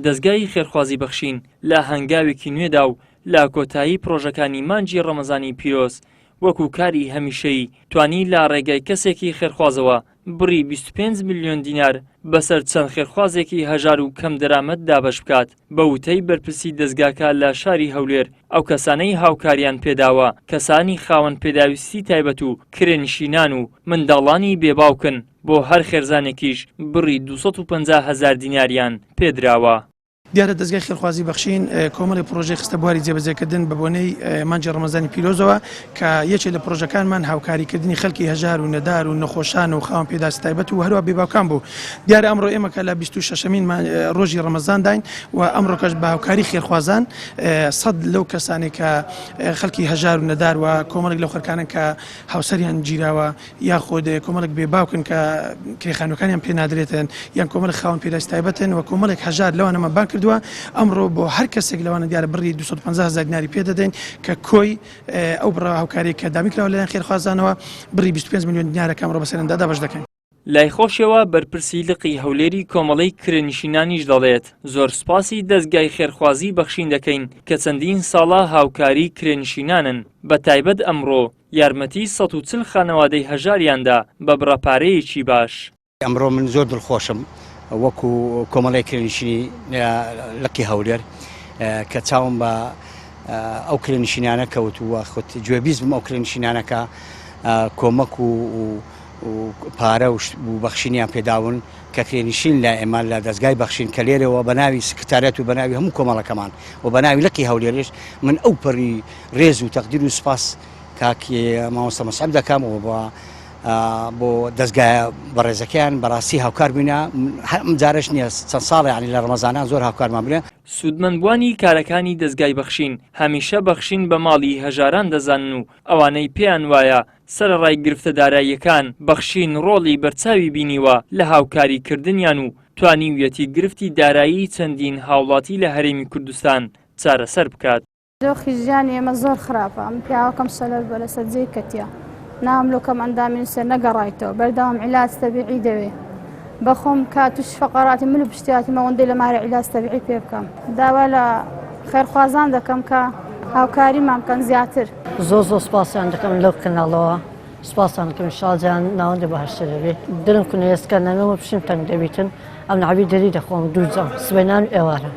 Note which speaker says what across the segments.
Speaker 1: دەزگای خێرخوازی بەخشین لە هەنگاوێکی نوێدا و لە کۆتایی پڕۆژەکانی مانگی ڕەمەزانی پیرۆز وەکو کاری هەمیشەیی توانی لە ڕێگای کەسێکی خێرخوازەوە بڕی 25 ملیۆن دینار بەسەر چەند خێرخوازێکی هەژار و کەمدەرامەت دابەش بکات. بە وتەی بەرپرسی دەزگاکە لە شاری هەولێر، ئەو کەسانەی هاوکاریان پێداوە کەسانی خاوەن پێداویستی تایبەت و کرێنشینان و منداڵانی بێ باوکن، بۆ هەر خێرزانێکیش بڕی 250 هەزار دیناریان پێدراوە.
Speaker 2: دیارە دەزگای خێرخوازی بەخشین کۆمەڵی پڕۆژەی خستە بواری جێبەجێکردن بە بۆنەی مانگی ڕەمەزانی پیرۆزەوە کە یەکێ لە پڕۆژەکانمان هاوکاریکردنی خەلکی هەژار و نەدار و نەخۆشان و خاوەن پێداویستی تایبەت و هەروە بێباوکان بوو. دیارە ئەمڕۆ ئێمە کە لە 26مین ڕۆژی ڕەمەزانداین و ئەمڕۆکەش بە هاوکاری خێرخوازان سەد لەو کەسانێک کە خەلکی هەژار و نەدار و کۆمەڵێک لەو خەلکانن کە هاوسەریان گیراوە یاخود کۆمەڵێک بێ باوکن کە کرێخانوەکانیان پێ نادرێتن یان کۆمەڵێک خاوەن پێداویستی تایبەتن و کۆمەڵێک هەژار لەوانەمان بانگ کردووە ئەمڕۆ بۆ هەر کەسێک لەوانە دیارە بڕی 250 هەزار دیناری پێ دەدەین کە کۆی ئەو بڕە هاوکاریە کە دابین کراوە لەلایەن خێرخوازانەوە بڕی 25 ملیۆن دینارە کە ئەمڕۆ بەسەریاندا دابەش دەکەین.
Speaker 1: لای خۆشیەوە بەرپرسی لقی هەولێری کۆمەڵەی کرێنشینانیش دەڵێت، زۆر سوپاسی دەزگای خێرخوازی بەخشین دەکەین کە چەندین ساڵە هاوکاری کرێنشینانن، بەتایبەت ئەمڕۆ یارمەتی 140 خانەوادەی هەژاریان دا بە بڕە پارەیەکی باش.
Speaker 3: ئەمڕۆ من زۆر دڵخۆشم وەکو کۆمەڵەی کرێنشینی لقی هەولێر کە چاوم بە ئەو کرێنشینانە کەوت و خود گوێبیست بم ئەو کرێنشینانەکە کۆمەک و پارە و بەخشینیان پێداون کە کرێنشین لە ئێمە لە دەستگای بەخشین کە لێرەوە بە ناوی سکرتارەت و بە ناوی هەموو کۆمەڵەکەمان و بە ناوی لقی هەولێرش من ئەو پەڕی ڕێز و تەقدیر و سوپاس کاک مامۆستا مەسعەب دەکەم و بە بۆ دەستگایە بەڕێزەکەیان بەڕاستی هاوکار بووینە هەر ئەم جارەش نییە چەند ساڵە یعنی لە ڕەمەزانان زۆر هاوکارمان بوونە.
Speaker 1: سوودمەندبووانی کارەکانی دەزگای بەخشین هەمیشە بەخشین بە ماڵی هەژاران دەزانن و ئەوانەی پێیان وایە سەرەڕای گرفتە داراییەکان بەخشین ڕۆڵی بەرچاوی بینیوە لە هاوکاری کردنیان و توانیویەتی گرفتی دارایی چەندین هاوڵاتی لە هەرێمی کوردستان چارەسەر بکات.
Speaker 4: دۆخی ژیانی ئێمە زۆر خراپە ئەم پیاوەکەم شەلەل بووە لەسەر جێی کەتیە ناوم لۆ کەم ئەندامی نووسێ نەگەڕایتەوە بەردەوام عیلاج تەبیعی دەوێ بەخۆم کا تووشی فەقەراتی مل و پشتیاتی مەوەندەی لە مارە عیلاج تەبیعی پێ بکەم داوا لە خێرخوازان دەکەم کە هاوکاریمان بکەن زیاتر.
Speaker 5: زۆر زۆر سپاسیان دەکەم لەو کەناڵەوە سپاسان دەکەم ان شاء جیان ناوەندی بەهەشتە دەبێ دلم کونە ئێسکە نەمێمە پشیم تەنگ دەبیتن ئەم نەعبی دەری دەخۆم دوو جام سبەینان و ئێوارە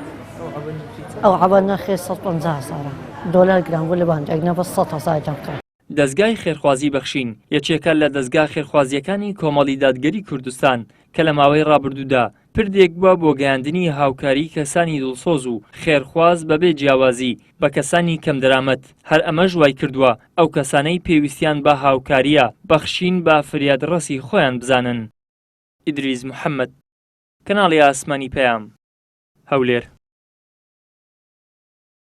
Speaker 5: ئەو عەبە نرخی 150 هەزارە دۆلار گران بوو لە باندێک نە بە 100 هەزار دەم کڕی.
Speaker 1: دەزگای خێرخوازی بەخشین یەکێکە لە دەزگا خێرخوازییەکانی کۆمەڵی دادگەری کوردستان کە لە ماوەی ڕابردوودا پردێک بووە بۆ گەیاندنی هاوکاری کەسانی دڵسۆز و خێرخواز بەبێ جیاوازی بە کەسانی کەمدەرامەت، هەر ئەمەش وایکردووە ئەو کەسانەی پێویستیان بە هاوکارییە بەخشین بە فریادڕەسی خۆیان بزانن. ئیدریس محەمەد، کەناڵی ئاسمانی پەیام، هەولێر.